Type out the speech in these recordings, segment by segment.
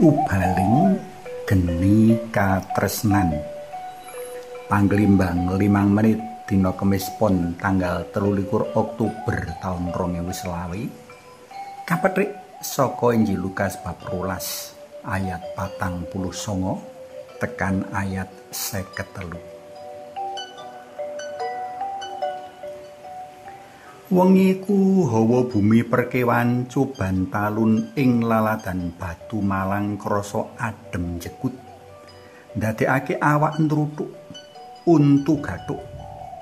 Ubaling geni katresnan. Panglimbang 5 menit dina Kemis Pon tanggal 23 Oktober taun 2020. Kapethik saka Injil Lukas bab 12 ayat 49 tekan ayat 53. Wengi iku hawa bumi perkewan coban talun ing laladan Batu Malang krasa adem jekut. Ndadekake awak nruthuk, untu gathuk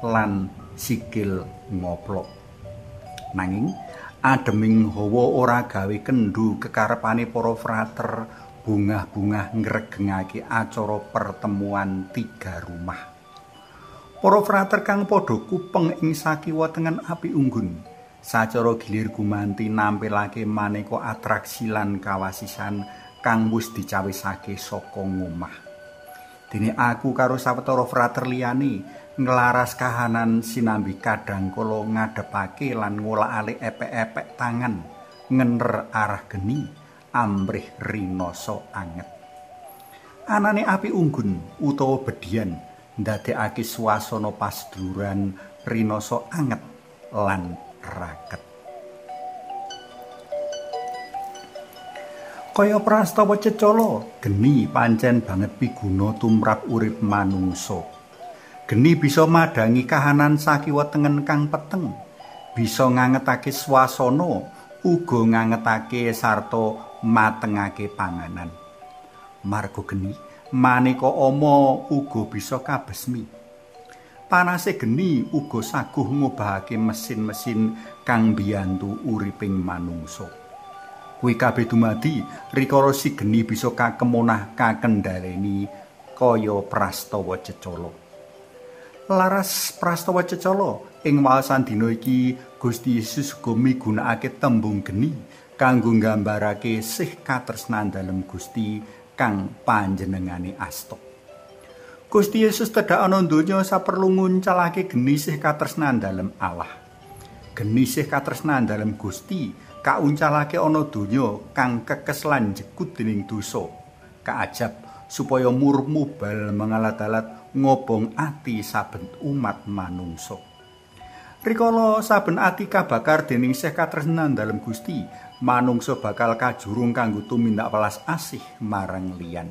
lan sikil ngoplok. Nanging ademing hawa ora gawe kendhu kekarepane para frater bungah-bungah ngregengake acara pertemuan tiga rumah. Para frater kang padha kupeng ing sakiwa tengen api unggun, sacara gilir gumanti nampilake maneka atraksi lan kawasisan kang wis dicawisake saka ngomah. Dene aku karo sawetara frater liyane nglaras kahanan sinambi kadhangkala ngadhepake lan ngolak-alik epek-epek tangan ngener arah geni amrih rinasa anget. Anane api unggun utawa bedian ndadekake swasana pasduluran rinasa anget lan raket. Kaya prastawa cecala, geni pancen banget piguna tumrap urip manungsa. Geni bisa madhangi kahanan sakiwa tengen kang peteng, bisa ngangetake swasana, uga ngangetake sarta matengake panganan. Marga geni maneka ama uga bisa kabesmi. Panase geni uga saguh ngobahake mesin-mesin kang mbiyantu uriping manungsa. Kuwi kabeh dumadi rikala si geni bisa kakemonah kakendhaleni kaya prastawa cecala. Laras prastawa cecala ing waosan dina iki Gusti Yesus uga migunakake tembung geni kanggo nggambarake sih katresnan dalem Gusti kang panjenengane asta. Gusti Yesus tedhak ana donya saperlu nguncalake geni sih katresnan dalem Allah. Geni sih katresnan dalem Gusti kauncalake ana donya kang kekes lan jekut dening dosa. Kaajab supaya murmubal mengalat-alat ngobong ati saben umat manungsa. Rikala saben ati kabakar dening sih katresnan dalem Gusti, manungsa bakal kajurung kanggo tumindak welas asih marang liyan.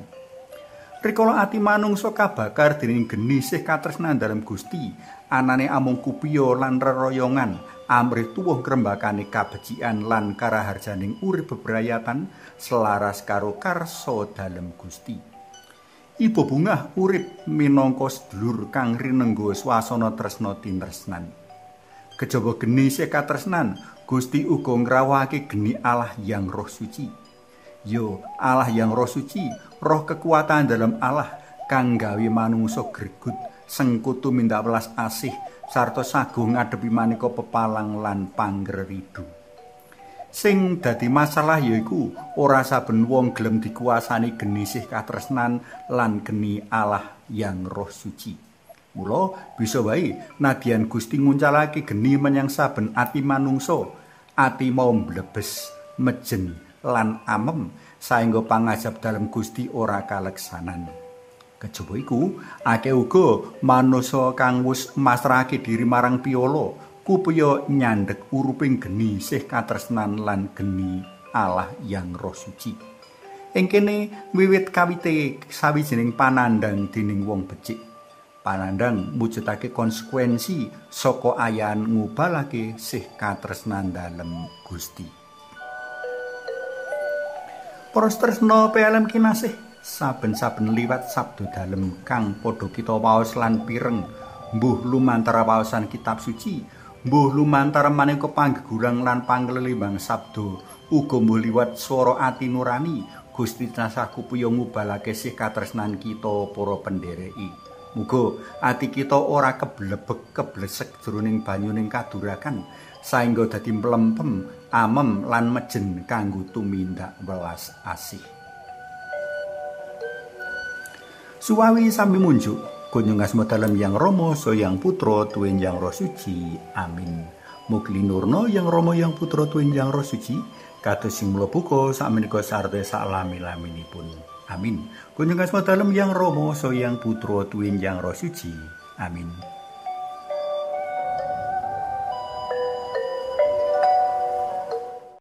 Rikala ati manungsa kabakar dening geni sih katresnan dalem Gusti, anane amung kupiya lan reroyongan amrih tuwuh ngrembakane kabecikan lan karaharjaning urip bebrayatan selaras karo karsa dalem Gusti. Ibu bungah urip minangka sedulur kang rinengga swasana tresna tinresnan. Kejaba geni sih katresnan, Gusti uga ngrawuhake geni Allah yang Roh Suci. Yo, Allah yang Roh Suci, roh kekuatan dalam Allah kang gawe manungsa gregut, sengkutu mindak welas asih sarta saguh ngadepi maneka pepalang lan pangreridu. Sing dadi masalah yaiku ora saben wong gelem dikuasani geni sih katresnan lan geni Allah yang Roh Suci. Mula bisa wae nadyan Gusti nguncalake geni menyang saben ati manungsa, ati mau mblebes, mejen lan amem saengga pangajab dalem Gusti ora kaleksanan. Kejaba iku, akeh uga manungsa kang wis masrahake diri marang piala kupaya nyandhek uruping geni sih katresnan lan geni Allah yang Roh Suci. Ing kene wiwit kawite sawijining panandhang dening wong becik. Panandhang mujudake konsekuensi saka ayan ngubalake sih katresnan dalem Gusti. Para tresna PLM kinasih, saben-saben liwat sabda dalem kang padha kita waos lan pireng, mbuh lumantar waosan kitab suci, mbuh lumantar maneka panggegulang lan panglelimbang sabda, uga mbuh liwat swara ati nurani, Gusti tansah kupuya ngubalake sih katresnan kita para pendereki. Muga ati kita ora keblebek keblesek jroning banyuning kadurakan saengga dadi mlempem, amem lan mejen kanggo tumindak welas asih. Suwawi sami munjuk kunjung asma dalem Yang Rama, Yang Putra, tuwin Yang Roh Suci. Amin. Mugi linurna Yang Rama, Yang Putra, tuwin Yang Roh Suci, Kados sing mula buka sakmenika sarta saklami-laminipun. Amin. Kunjung asma dalem Yang Rama, Sang Yang Putra, Tuwin Yang Roh Suci. Amin.